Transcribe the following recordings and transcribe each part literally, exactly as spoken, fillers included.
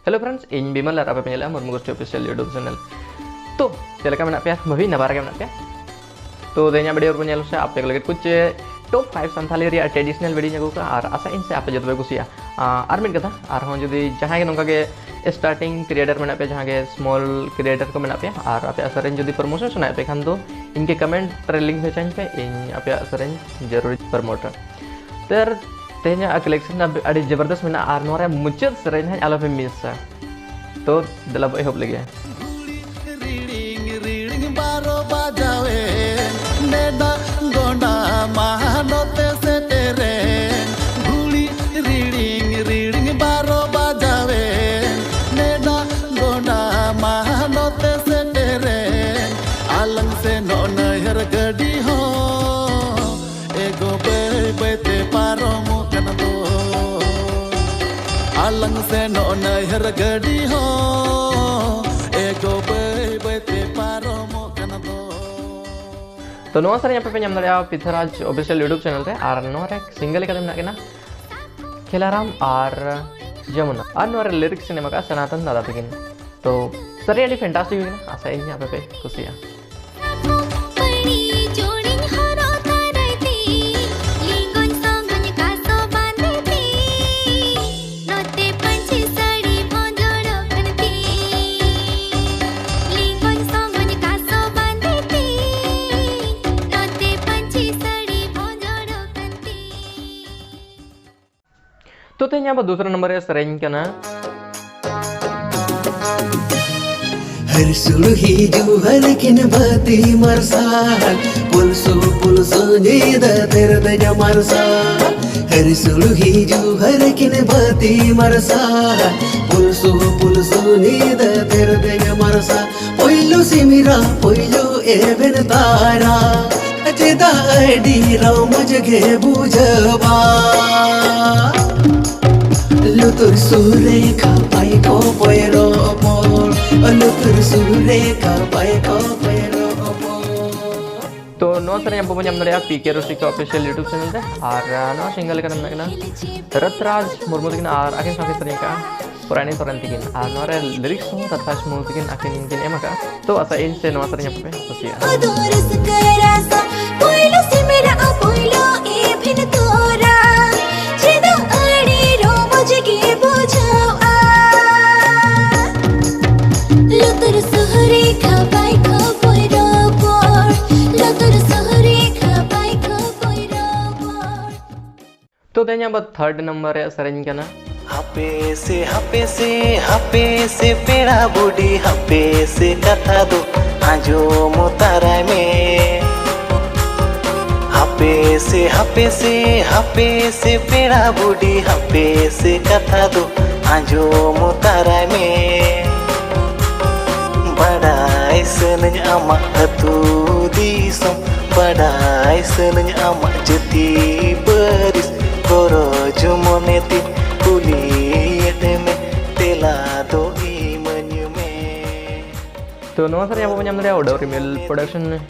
Hello friends, ᱤᱧ ᱵᱤᱢᱚᱞ ᱟᱨ ᱟᱯᱮ ᱯᱮ ᱧᱮᱞᱮᱫᱼᱟ ᱢᱩᱨᱢᱩ ᱜᱳᱥᱴᱤ ᱚᱯᱷᱤᱥᱤᱭᱟᱞ YouTube channel. ᱛᱚ ᱪᱮᱫ ᱞᱮᱠᱟ ᱢᱮᱱᱟᱜ ᱯᱮᱭᱟ? ᱵᱷᱟᱹᱵᱤ ᱱᱟᱯᱟᱭ ᱨᱮᱜᱮ ᱢᱮᱱᱟᱜ ᱯᱮᱭᱟ᱾ ᱛᱚ ᱛᱮᱦᱮᱧᱟᱜ ᱵᱷᱤᱰᱤᱭᱳ ᱨᱮᱵᱚᱱ ᱧᱮᱞ ᱥᱮ ᱟᱯᱮ ᱠᱚ ᱞᱟᱹᱜᱤᱫ ᱠᱩᱪ ᱴᱚᱯ ᱯᱷᱟᱭᱤᱵᱷ ᱥᱟᱱᱛᱷᱟᱞᱤ ᱨᱮᱭᱟᱜ ᱴᱨᱮᱰᱤᱥᱚᱱᱟᱞ ᱵᱷᱤᱰᱤᱭᱳᱧ ᱟᱹᱜᱩ ᱠᱟᱜᱼᱟ ᱟᱨ ᱟᱥᱟᱜ ᱤᱧ ᱥᱮ ᱟᱯᱮ ᱡᱚᱛᱚ ᱯᱮ ᱠᱩᱥᱤᱭᱟᱜᱼᱟ᱾ ᱟᱨ ᱢᱤᱫ ᱠᱟᱛᱷᱟ, ᱟᱨᱦᱚᱸ ᱡᱩᱫᱤ ᱡᱟᱦᱟᱸᱭ ᱜᱮ ᱱᱚᱝᱠᱟ ᱜᱮ ᱥᱴᱟᱨᱴᱤᱝ ᱠᱨᱤᱭᱮᱴᱟᱨ ᱢᱮᱱᱟᱜ ᱯᱮᱭᱟ, ᱡᱟᱦᱟᱸ ᱜᱮ ᱥᱢᱚᱞ ᱠᱨᱤᱭᱮᱴᱟᱨ ᱠᱚ ᱢᱮᱱᱟᱜ ᱯᱮᱭᱟ ᱟᱨ ᱟᱯᱮᱭᱟᱜ ᱥᱮᱨᱮᱧ ᱡᱩᱫᱤ ᱯᱨᱚᱢᱳᱥᱚᱱ ᱥᱟᱱᱟᱭᱮᱫ ᱯᱮ ᱠᱷᱟᱱ ᱫᱚ ᱤᱧ ᱜᱮ ᱠᱚᱢᱮᱱᱴ ᱨᱮ ᱞᱤᱝᱠ ᱦᱚᱪᱚᱧ ᱯᱮ, ᱤᱧ ᱟᱯᱮᱭᱟᱜ ᱥᱮᱨᱮᱧ ᱡᱟᱹᱨᱩᱲ ᱯᱨᱚᱢᱳᱴᱟ᱾ ᱛᱚ ᱭᱟᱨ, ᱛᱮᱦᱮᱧᱟᱜ ᱠᱟᱞᱮᱠᱥᱚᱱ ᱟᱹᱰᱤ ᱡᱚᱵᱚᱨᱫᱚᱥᱛ ᱢᱮᱱᱟᱜᱼᱟ ᱟᱨ ᱱᱚᱣᱟ ᱨᱮᱭᱟᱜ ᱢᱩᱪᱟᱹᱫ ᱥᱮᱨᱮᱧ ᱦᱟᱸᱜ ᱟᱞᱚᱯᱮ ᱢᱤᱥᱟ᱾ ᱛᱚ ᱫᱮᱞᱟ ᱵᱚ ᱮᱦᱚᱵ ᱞᱮᱜᱮ᱾ ᱨᱤᱲᱤᱝ ᱨᱤᱲᱤᱝ ᱵᱟᱨᱚ ᱵᱟᱡᱟᱣᱮᱱ, ᱱᱮᱰᱟ ᱜᱚᱸᱰᱟ ᱢᱟᱦᱟ ᱱᱚᱛᱮ ᱥᱮᱴᱮᱨᱮᱱ᱾ ᱜᱷᱩᱲᱤ ᱨᱤᱲᱤᱝ ᱨᱤᱲᱤᱝ ᱵᱟᱨᱚ ᱵᱟᱡᱟᱣᱮᱱ, ᱱᱮᱰᱟ ᱜᱚᱸᱰᱟ ᱢᱟᱦᱟ ᱱᱚᱛᱮ ᱥᱮᱴᱮᱨᱮᱱ᱾ ᱟᱞᱟᱝ ᱥᱮᱱᱚᱜ ᱱᱟᱹᱭᱦᱟᱹᱨ ᱜᱟᱹᱰᱤ ᱦᱚᱸ ᱮᱜᱳ ᱵᱟᱹᱭ ᱵᱟᱹᱭ ᱛᱮ ᱯᱟᱨᱚᱢᱚᱜ ᱠᱟᱱ ᱫᱚ᱾ ᱟᱞᱟᱝ ᱥᱮᱱᱚᱜ ᱱᱟᱹᱭᱦᱟᱹᱨ ᱜᱟᱹᱰᱤ ᱦᱚᱸ ᱮᱜᱳ ᱵᱟᱹᱭ ᱵᱟᱹᱭ ᱛᱮ ᱯᱟᱨᱚᱢᱚᱜ ᱠᱟᱱ ᱫᱚ᱾ ᱛᱚ ᱱᱚᱣᱟ ᱥᱮᱨᱮᱧ ᱟᱯᱮ ᱯᱮ ᱧᱟᱢ ᱫᱟᱲᱮᱭᱟᱜᱼᱟ ᱯᱤᱛᱷᱟᱨᱟᱡᱽ ᱚᱯᱷᱤᱥᱤᱭᱟᱞ YouTube ᱪᱮᱱᱮᱞ ᱨᱮ, ᱟᱨ ᱱᱚᱣᱟ ᱨᱮ ᱥᱤᱝᱜᱮᱞ ᱞᱮᱠᱟᱛᱮ ᱢᱮᱱᱟᱜ ᱠᱤᱱᱟ ᱠᱷᱮᱞᱟᱨᱟᱢ ᱟᱨ ᱡᱚᱢᱩᱱᱟ, ᱟᱨ ᱱᱚᱣᱟ ᱨᱮ ᱞᱤᱨᱤᱠᱥ ᱮᱢ ᱟᱠᱟᱫᱼᱟ ᱥᱚᱱᱟᱛᱚᱱ ᱫᱟᱫᱟ ᱛᱟᱹᱠᱤᱱ᱾ ᱛᱚ ᱥᱮᱨᱮᱧ ᱟᱹᱰᱤ ᱯᱷᱮᱱᱴᱟᱥᱴᱤᱠ ᱦᱩᱭ ᱠᱟᱱᱟ, ᱟᱥᱟᱭᱟᱹᱧ ᱟᱯᱮ ᱯᱮ ᱠᱩᱥᱤᱭᱟᱜᱼᱟ᱾ ᱯᱟᱹᱲᱤ ᱡᱳᱲᱤᱧ ᱦᱚᱨᱚᱜ ᱛᱟᱨᱟᱭ ᱛᱮ, ᱞᱤᱸᱜᱚᱱ ᱥᱚᱸᱜᱚᱧ ᱠᱟᱥᱚ ᱵᱟᱸᱫᱮ ᱛᱮ, ᱱᱚᱛᱮ ᱯᱟᱹᱧᱪᱤ ᱥᱟᱹᱲᱤ ᱵᱷᱚᱸᱡᱚᱲᱚᱜ ᱠᱟᱱ ᱛᱮ, ᱞᱤᱸᱜᱚᱱ ᱥᱚᱸᱜᱚᱧ ᱠᱟᱥᱚ ᱵᱟᱸᱫᱮ ᱛᱮ, ᱱᱚᱛᱮ ᱯᱟᱹᱧᱪᱤ ᱥᱟᱹᱲᱤ ᱵᱷᱚᱸᱡᱚᱲᱚᱜ ᱠᱟᱱ ᱛᱮ᱾ ᱛᱚ ᱛᱮᱦᱮᱧ ᱟᱵᱚ ᱫᱩᱥᱨᱟ ᱱᱚᱢᱵᱚᱨ ᱨᱮ ᱥᱮᱨᱮᱧ ᱠᱟᱱᱟ᱾ ᱦᱟᱹᱨ ᱥᱩᱲᱦᱤ ᱡᱩᱦᱟᱹᱨ ᱠᱤᱱ ᱵᱟᱹᱛᱤ ᱢᱟᱨᱥᱟᱞ, ᱯᱩᱞᱥᱩ ᱯᱩᱞᱥᱩ ᱧᱤᱫᱟᱹ ᱛᱮᱨᱫᱮᱡ ᱢᱟᱨᱥᱟᱞ᱾ ᱦᱟᱹᱨ ᱥᱩᱲᱦᱤ ᱡᱩᱦᱟᱹᱨ ᱠᱤᱱ ᱵᱟᱹᱛᱤ ᱢᱟᱨᱥᱟᱞ, ᱯᱩᱞᱥᱩ ᱯᱩᱞᱥᱩ ᱧᱤᱫᱟᱹ ᱛᱮᱨᱫᱮᱡ ᱢᱟᱨᱥᱟᱞ᱾ ᱯᱳᱭᱞᱳ ᱥᱤᱢᱤᱨᱟ ᱯᱳᱭᱞᱳ ᱮᱵᱷᱮᱱ ᱛᱟᱨᱟ, ᱪᱮᱫᱟᱜ ᱟᱹᱰᱤ ᱨᱚᱢᱚᱡᱽ ᱜᱮ ᱵᱩᱡᱷᱟᱹᱣᱟ᱾ ᱞᱩᱛᱩᱨ ᱥᱩᱨ ᱨᱮ ᱠᱷᱟᱯᱟᱭ ᱠᱚ ᱯᱚᱭᱨᱚ ᱯᱚᱲ, ᱞᱩᱛᱩᱨ ᱥᱩᱨ ᱨᱮ ᱠᱷᱟᱯᱟᱭ ᱠᱚ ᱯᱚᱭᱨᱚ ᱯᱚᱲ᱾ ᱛᱚ ᱱᱚᱣᱟ ᱥᱮᱨᱮᱧ ᱟᱵᱚ ᱵᱚᱱ ᱧᱟᱢ ᱫᱟᱲᱮᱭᱟᱜᱼᱟ ᱯᱤ ᱠᱮ ᱨᱩᱥᱤᱠᱟ ᱚᱯᱷᱤᱥᱤᱭᱟᱞ YouTube ᱪᱮᱱᱮᱞ ᱨᱮ, ᱟᱨ ᱱᱚᱣᱟ ᱥᱤᱝᱜᱟᱨ ᱞᱮᱠᱟᱛᱮ ᱢᱮᱱᱟᱜ ᱠᱤᱱᱟ ᱨᱟᱛᱷᱨᱟᱡᱽ ᱢᱩᱨᱢᱩ ᱛᱟᱹᱠᱤᱱ ᱟᱨ ᱟᱹᱠᱤᱱ ᱥᱟᱶ ᱠᱤᱱ ᱥᱮᱨᱮᱧ ᱟᱠᱟᱫᱼᱟ ᱯᱚᱨᱟᱭᱱᱤ ᱥᱚᱨᱮᱱ ᱛᱤᱠᱤᱱ, ᱟᱨ ᱱᱚᱣᱟ ᱨᱮ ᱞᱤᱨᱤᱠᱥ ᱦᱚᱸ ᱨᱟᱫᱷᱟ ᱢᱩᱨᱢᱩ ᱛᱤᱠᱤᱱ ᱟᱹᱠᱤᱱ ᱠᱤᱱ ᱮᱢ ᱟᱠᱟᱫᱼᱟ᱾ ᱛᱚ ᱟᱥᱟᱭᱟᱹᱧ ᱥᱮ ᱱᱚᱣᱟ ᱥᱮᱨᱮᱧ ᱟᱯᱮ ᱯᱮ ᱠᱩᱥᱤᱭᱟᱜᱼᱟ᱾ ᱟᱫᱚ ᱨᱟᱹᱥᱠᱟᱹ ᱨᱟᱥᱟ ᱯᱳᱭᱞᱳ ᱥᱤᱢ ᱨᱟᱜ ᱯᱳᱭᱞᱳ ᱮᱵᱷᱮᱱ ᱛᱚᱨᱟ, ᱪᱮᱫᱟᱜ ᱟᱹᱰᱤ ᱨᱚᱢᱚᱡᱽ ᱜᱮ ᱵᱩᱡᱷᱟᱹᱜᱼᱟ᱾ ᱞᱩᱛᱩᱨ ᱥᱩᱦᱨᱤ ᱠᱷᱟᱯᱟᱭ ᱠᱷᱚᱯᱚᱭ ᱨᱚᱯᱚᱲ, ᱞᱩᱛᱩᱨ ᱥᱩᱦᱨᱤ ᱠᱷᱟᱯᱟᱭ ᱠᱷᱚᱯᱚᱭ ᱨᱚᱯᱚᱲ᱾ ᱛᱚ ᱛᱮᱦᱮᱧ ᱟᱵᱚ ᱛᱷᱟᱨᱰ ᱱᱟᱢᱵᱟᱨ ᱨᱮᱭᱟᱜ ᱥᱮᱨᱮᱧ ᱠᱟᱱᱟ᱾ ᱦᱟᱯᱮ ᱥᱮ ᱦᱟᱯᱮ ᱥᱮ ᱦᱟᱯᱮ ᱥᱮ ᱯᱮᱲᱟ ᱵᱩᱰᱷᱤ, ᱦᱟᱯᱮ ᱥᱮ ᱠᱟᱛᱷᱟ ᱫᱚ ᱟᱸᱡᱚᱢ ᱛᱟᱨᱟᱭ ᱢᱮ᱾ ᱦᱟᱯᱮ ᱥᱮ ᱦᱟᱯᱮ ᱥᱮ ᱦᱟᱯᱮ ᱥᱮ ᱯᱮᱲᱟ ᱵᱩᱰᱷᱤ, ᱦᱟᱯᱮ ᱥᱮ ᱠᱟᱛᱷᱟ ᱫᱚ ᱟᱸᱡᱚᱢ ᱛᱟᱨᱟᱭ ᱢᱮ᱾ ᱵᱟᱰᱟᱭ ᱥᱟᱹᱱᱟᱹᱧ ᱟᱢᱟᱜ ᱟᱹᱛᱩ ᱫᱤᱥᱚᱢ, ᱵᱟᱰᱟᱭ ᱥᱟᱹᱱᱟᱹᱧ ᱟᱢᱟᱜ ᱡᱟᱹᱛᱤ ᱯᱟᱹᱨᱤᱥ, ᱜᱚᱨᱚᱡᱽ ᱢᱚᱱᱮ ᱛᱤᱧ ᱠᱩᱞᱤᱭᱮᱫ ᱢᱮ, ᱛᱮᱞᱟ ᱫᱚ ᱤᱢᱟᱹᱧ ᱢᱮ᱾ ᱛᱚ ᱱᱚᱣᱟ ᱥᱮᱨᱮᱧ ᱟᱵᱚ ᱵᱚᱱ ᱧᱟᱢ ᱫᱟᱲᱮᱭᱟᱜᱼᱟ ᱩᱰᱟᱹᱣ ᱨᱤᱢᱤᱞ ᱯᱨᱚᱰᱟᱠᱥᱚᱱ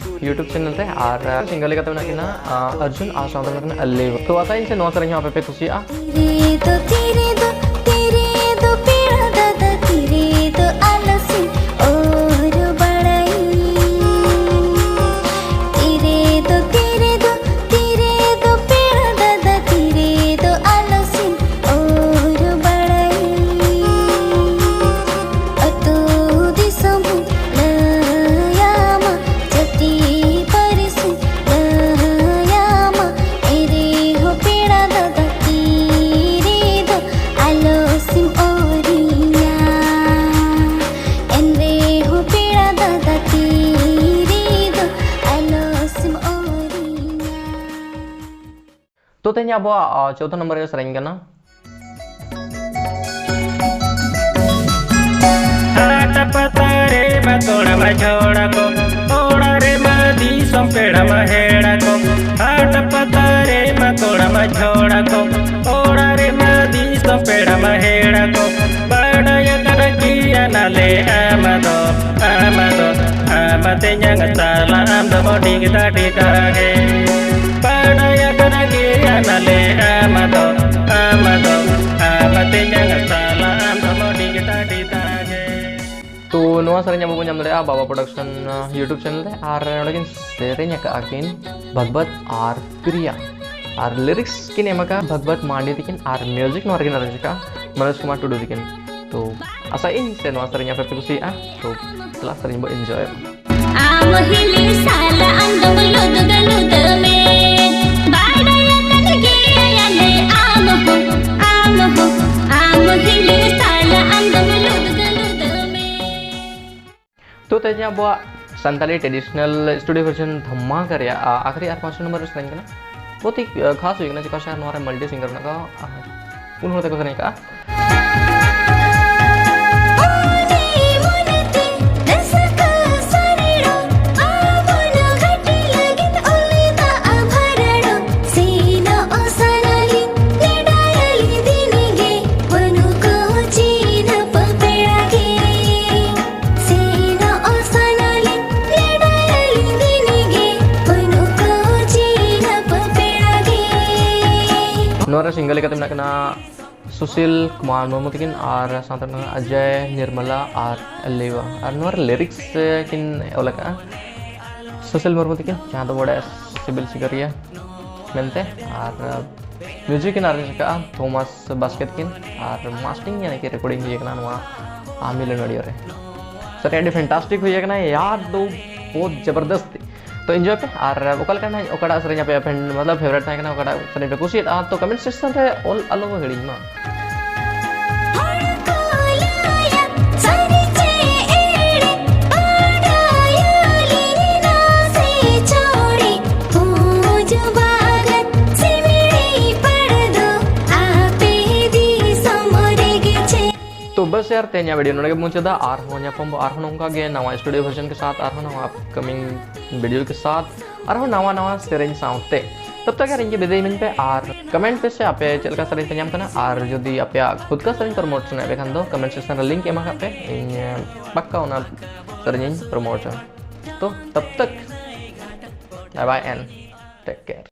YouTube ᱪᱮᱱᱮᱞ ᱛᱮ, ᱟᱨ ᱥᱤᱝᱜᱟᱨ ᱞᱮᱠᱟᱛᱮ ᱢᱮᱱᱟᱜ ᱠᱤᱱᱟ, ᱟᱨ ᱚᱨᱡᱩᱱ ᱟᱨ ᱥᱟᱶᱛᱮ ᱢᱮᱱᱟᱜ ᱠᱤᱱᱟ ᱟᱞᱤ᱾ ᱛᱚ ᱟᱥᱟᱭᱟᱹᱧ ᱥᱮ ᱱᱚᱣᱟ ᱥᱮᱨᱮᱧ ᱦᱚᱸ ᱟᱯᱮ ᱯᱮ ᱠᱩᱥᱤᱭᱟᱜᱼᱟ᱾ ᱛᱤᱨᱮ ᱫᱚ, ᱛᱤᱨᱮ ᱫᱚ, ᱛᱤᱨᱮ ᱫᱚ ᱯᱮᱲᱟ ᱫᱟᱫᱟ, ᱛᱤᱨᱮ ᱫᱚ ᱟᱞᱚᱥᱮᱢ ᱚᱨ ᱵᱟᱲᱟᱭ᱾ ᱛᱤᱨᱮ ᱫᱚ, ᱛᱤᱨᱮ ᱫᱚ, ᱛᱤᱨᱮ ᱫᱚ ᱯᱮᱲᱟ ᱫᱟᱫᱟ, ᱛᱤᱨᱮ ᱫᱚ ᱟᱞᱚᱥᱮᱢ ᱚᱨ ᱵᱟᱲᱟᱭ᱾ ᱟᱹᱛᱩ ᱫᱤᱥᱚᱢ ᱞᱟᱹᱭᱟᱢᱟ, ᱡᱟᱹᱛᱤ ᱯᱟᱹᱨᱤᱥ ᱞᱟᱹᱭᱟᱢᱟ, ᱮᱱᱨᱮᱦᱚᱸ ᱯᱮᱲᱟ ᱫᱟᱫᱟ ᱛᱤᱨᱮ ᱫᱚ ᱟᱞᱚᱥᱮᱢ ᱚᱨᱤᱧᱟ᱾ ᱮᱱᱨᱮᱦᱚᱸ ᱯᱮᱲᱟ ᱫᱟᱫᱟ ᱛᱤᱨᱮ ᱫᱚ ᱟᱞᱚᱥᱮᱢ ᱚᱨᱤᱧᱟ᱾ ᱛᱚ ᱛᱮᱦᱮᱧ ᱟᱵᱚᱣᱟᱜ, ᱟ, ᱪᱳᱫᱫᱳ ᱱᱚᱢᱵᱚᱨ ᱨᱮ ᱥᱮᱨᱮᱧ ᱠᱟᱱᱟ᱾ ᱦᱟᱴ ᱯᱟᱛᱟ ᱨᱮ ᱢᱟ ᱛᱚᱲᱟ ᱢᱟ ᱡᱷᱚᱲᱟ ᱠᱚ, ᱚᱲᱟᱜ ᱨᱮ ᱢᱟ ᱫᱤᱥᱚᱢ ᱯᱮᱲᱟ ᱢᱟ ᱦᱮᱲᱟ ᱠᱚ᱾ ᱦᱟᱴ ᱯᱟᱛᱟ ᱨᱮ ᱢᱟ ᱛᱚᱲᱟ ᱢᱟ ᱡᱷᱚᱲᱟ ᱠᱚ, ᱚᱲᱟᱜ ᱨᱮ ᱢᱟ ᱫᱤᱥᱚᱢ ᱯᱮᱲᱟ ᱢᱟ ᱦᱮᱲᱟ ᱠᱚ᱾ ᱵᱟᱰᱟᱭ ᱟᱠᱟᱱᱟ ᱠᱤ ᱟᱱᱟᱞᱮ ᱟᱢ ᱫᱚ, ᱟᱢ ᱫᱚ, ᱟᱢ ᱛᱮᱧᱟᱝ ᱛᱟᱞᱟ ᱟᱢ ᱫᱚ ᱰᱤᱜ ᱫᱟ ᱰᱤ ᱫᱟ ᱜᱮ᱾ ᱵᱟᱰᱟᱭ ᱟᱠᱟᱱᱟ ᱠᱤ ᱟᱱᱟᱞᱮ ᱟᱢ ᱫᱚ, ᱟᱢ ᱫᱚ, ᱟᱢ ᱛᱮᱧᱟᱝ ᱛᱟᱞᱟ ᱟᱢ ᱫᱚ ᱱᱚᱣᱟ ᱥᱮᱨᱮᱧ ᱟᱵᱚ ᱵᱚᱱ ᱧᱟᱢ ᱫᱟᱲᱮᱭᱟᱜᱼᱟ ᱵᱟᱵᱟ ᱯᱨᱚᱰᱟᱠᱥᱚᱱ YouTube ᱪᱮᱱᱮᱞ ᱨᱮ, ᱟᱨ ᱱᱚᱰᱮ ᱠᱤᱱ ᱥᱮᱨᱮᱧ ᱟᱠᱟᱫᱼᱟ ᱠᱤᱱ ᱵᱷᱟᱜᱽᱵᱟᱛ ᱟᱨ ᱯᱨᱤᱭᱟ, ᱟᱨ ᱞᱤᱨᱤᱠᱥ ᱠᱤᱱ ᱮᱢ ᱟᱠᱟᱫᱼᱟ ᱵᱷᱟᱜᱽᱵᱟᱛ ᱢᱟᱱᱰᱤ ᱛᱟᱹᱠᱤᱱ, ᱟᱨ ᱢᱤᱣᱡᱤᱠ ᱱᱚᱣᱟ ᱨᱮᱠᱤᱱ ᱟᱨᱮᱧᱡᱽ ᱟᱠᱟᱫᱼᱟ ᱢᱚᱱᱳᱡᱽ ᱠᱩᱢᱟᱨ ᱴᱩᱰᱩ ᱛᱟᱹᱠᱤᱱ᱾ ᱛᱚ ᱟᱥᱟᱭᱟᱹᱧ ᱥᱮ ᱱᱚᱣᱟ ᱥᱮᱨᱮᱧ ᱟᱯᱮ ᱯᱮ ᱠᱩᱥᱤᱭᱟᱜᱼᱟ᱾ ᱛᱚ ᱪᱟᱞᱟᱜ ᱥᱮᱨᱮᱧ ᱵᱚ ᱮᱱᱡᱚᱭᱟ᱾ ᱟᱢ ᱦᱤᱞᱤ ᱥᱟᱞᱟ ᱟᱢᱫᱚᱢ ᱞᱩᱫᱜᱟ ᱞᱩᱫᱜᱟ ᱢᱮ, ᱵᱟᱰᱟᱭ ᱟᱠᱟᱱ ᱜᱮᱭᱟᱞᱮ ᱟᱢ ᱦᱚᱸ, ᱟᱢ ᱦᱚᱸ, ᱟᱢ ᱦᱤᱞᱤ ᱥᱟᱞᱟ ᱟᱢᱫᱚᱢ ᱞᱩᱫᱜᱟ ᱞᱩᱫᱜᱟ ᱢᱮ᱾ ᱛᱚ ᱛᱮᱦᱮᱧ ᱟᱵᱚᱣᱟᱜ ᱥᱟᱱᱛᱟᱞᱤ traditional studio version ᱫᱷᱟᱢᱟᱠᱟ ᱨᱮᱭᱟᱜ, ᱟ, ᱟᱠᱷᱨᱤ ᱟᱨ ᱯᱟᱸᱪ ᱱᱚᱢᱵᱚᱨ ᱨᱮ ᱥᱮᱨᱮᱧ ᱠᱟᱱᱟ᱾ ᱵᱚᱦᱩᱛ ᱦᱤ, ᱟ, ᱠᱷᱟᱥ ᱦᱩᱭ ᱠᱟᱱᱟ, ᱪᱮᱫᱟᱜ ᱥᱮ ᱱᱚᱣᱟ ᱨᱮ ᱢᱟᱞᱴᱤ ᱥᱤᱝᱜᱟᱨ ᱢᱮᱱᱟᱜ ᱠᱚᱣᱟ, ᱟ, ᱯᱩᱱ ᱦᱚᱲ ᱛᱮᱠᱚ ᱥᱮᱨᱮᱧ ᱠᱟᱜᱼᱟ᱾ ᱱᱚᱣᱟ ᱨᱮ ᱥᱤᱝᱜᱟᱨ ᱞᱮᱠᱟᱛᱮ ᱢᱮᱱᱟᱜ ᱠᱤᱱᱟ ᱥᱩᱥᱤᱞ ᱠᱩᱢᱟᱨ ᱢᱩᱨᱢᱩ ᱛᱟᱹᱠᱤᱱ ᱟᱨ ᱥᱟᱶᱛᱮ ᱢᱮᱱᱟᱜ ᱠᱤᱱᱟ ᱚᱡᱚᱭ ᱱᱤᱨᱢᱚᱞᱟ ᱟᱨ ᱞᱤᱣᱟ᱾ ᱟᱨ ᱱᱚᱣᱟ ᱨᱮ ᱞᱤᱨᱤᱠᱥ ᱠᱤᱱ ᱚᱞ ᱟᱠᱟᱫᱼᱟ ᱥᱩᱥᱤᱞ ᱢᱩᱨᱢᱩ ᱛᱟᱹᱠᱤᱱ, ᱡᱟᱦᱟᱸ ᱫᱚ ᱵᱟᱰᱟᱭ ᱥᱤᱵᱤᱞ ᱥᱤᱠᱟᱹᱨᱤᱭᱟᱹ ᱢᱮᱱᱛᱮ, ᱟᱨ ᱢᱤᱣᱡᱤᱠ ᱠᱤᱱ ᱟᱨᱮᱧᱡᱽ ᱟᱠᱟᱫᱼᱟ ᱛᱷᱚᱢᱟᱥ ᱵᱟᱥᱠᱮ ᱛᱟᱹᱠᱤᱱ, ᱟᱨ ᱢᱟᱥᱴᱤᱝ ᱭᱟᱱᱤ ᱠᱤ ᱨᱮᱠᱚᱨᱰᱤᱝ ᱦᱩᱭ ᱟᱠᱟᱱᱟ ᱱᱚᱣᱟ ᱟᱢᱤᱞ ᱚᱰᱤᱭᱳ ᱨᱮ᱾ ᱥᱟᱹᱨᱤ ᱟᱹᱰᱤ ᱯᱷᱮᱱᱴᱟᱥᱴᱤᱠ ᱦᱩᱭ ᱟᱠᱟᱱᱟ ᱭᱟᱨ, ᱫᱚ ᱵᱚᱦᱩᱛ ᱡᱚᱵᱚᱨᱫᱚᱥᱛ᱾ ᱛᱚ ᱮᱱᱡᱚᱭ ᱯᱮ, ᱟᱨ ᱚᱠᱟ ᱞᱮᱠᱟᱱᱟᱜ, ᱚᱠᱟᱴᱟᱜ ᱥᱮᱨᱮᱧ ᱟᱯᱮᱭᱟᱜ ᱯᱷᱮᱱ, ᱢᱚᱛᱞᱚᱵ ᱯᱷᱮᱵᱟᱨᱮᱴ ᱛᱟᱦᱮᱸ ᱠᱟᱱᱟ, ᱚᱠᱟᱴᱟᱜ ᱥᱮᱨᱮᱧ ᱯᱮ ᱠᱩᱥᱤᱭᱟᱫᱼᱟ, ᱛᱚ ᱠᱚᱢᱮᱱᱴ ᱥᱮᱠᱥᱚᱱ ᱨᱮ ᱚᱞ ᱟᱞᱚ ᱯᱮ ᱦᱤᱲᱤᱧ ᱢᱟ᱾ ᱦᱚᱲ ᱠᱚ ᱞᱟᱹᱭᱟ ᱥᱟᱹᱨᱤ ᱪᱮ ᱮᱲᱮ, ᱵᱟᱰᱟᱭᱟᱞᱤᱧ ᱱᱟᱥᱮ ᱪᱷᱚᱲᱮ, ᱯᱩᱡ ᱵᱟᱜᱟᱱ ᱥᱤᱢᱲᱤ ᱯᱟᱲ ᱫᱚ ᱟᱯᱮ ᱫᱤᱥᱚᱢ ᱨᱮᱜᱮ ᱪᱮ᱾ ᱛᱚ ᱵᱟᱥ ᱭᱟᱨ, ᱛᱮᱦᱮᱧᱟᱜ ᱵᱷᱤᱰᱤᱭᱳ ᱱᱚᱰᱮ ᱜᱮ ᱢᱩᱪᱟᱹᱫᱟ᱾ ᱟᱨᱦᱚᱸ ᱧᱟᱯᱟᱢ ᱵᱚ ᱟᱨᱦᱚᱸ ᱱᱚᱝᱠᱟ ᱜᱮ ᱱᱟᱣᱟ ᱥᱴᱩᱰᱤᱭᱳ ᱵᱷᱟᱨᱡᱚᱱ ᱠᱮ ᱥᱟᱛᱷ, ᱟᱨᱦᱚᱸ ᱱᱟᱣᱟ ᱟᱯᱠᱟᱢᱤᱝ ᱵᱷᱤᱰᱤᱭᱳ ᱠᱮ ᱥᱟᱛᱷ, ᱟᱨᱦᱚᱸ ᱱᱟᱣᱟ ᱱᱟᱣᱟ ᱥᱮᱨᱮᱧ ᱥᱟᱶᱛᱮ᱾ ᱛᱚᱵ ᱛᱚᱠ ᱭᱟᱨ ᱤᱧ ᱜᱮ ᱵᱤᱫᱟᱹᱭ ᱤᱢᱟᱹᱧ ᱯᱮ, ᱟᱨ ᱠᱚᱢᱮᱱᱴ ᱯᱮ ᱥᱮ ᱟᱯᱮ ᱪᱮᱫ ᱞᱮᱠᱟ ᱥᱮᱨᱮᱧ ᱯᱮ ᱧᱟᱢ ᱠᱟᱱᱟ, ᱟᱨ ᱡᱩᱫᱤ ᱟᱯᱮᱭᱟᱜ ᱠᱷᱩᱫ ᱠᱟ ᱥᱮᱨᱮᱧ ᱯᱨᱚᱢᱳᱴ ᱥᱟᱱᱟᱭᱮᱫ ᱯᱮ ᱠᱷᱟᱱ ᱫᱚ ᱠᱚᱢᱮᱱᱴ ᱥᱮᱠᱥᱚᱱ ᱨᱮ ᱞᱤᱝᱠ ᱮᱢ ᱟᱠᱟᱫ ᱯᱮ, ᱤᱧ ᱯᱟᱠᱠᱟ ᱚᱱᱟ ᱥᱮᱨᱮᱧ ᱤᱧ ᱯᱨᱚᱢᱳᱴᱟ᱾ ᱛᱚ ᱛᱚᱵ ᱛᱚᱠ bye bye and take care.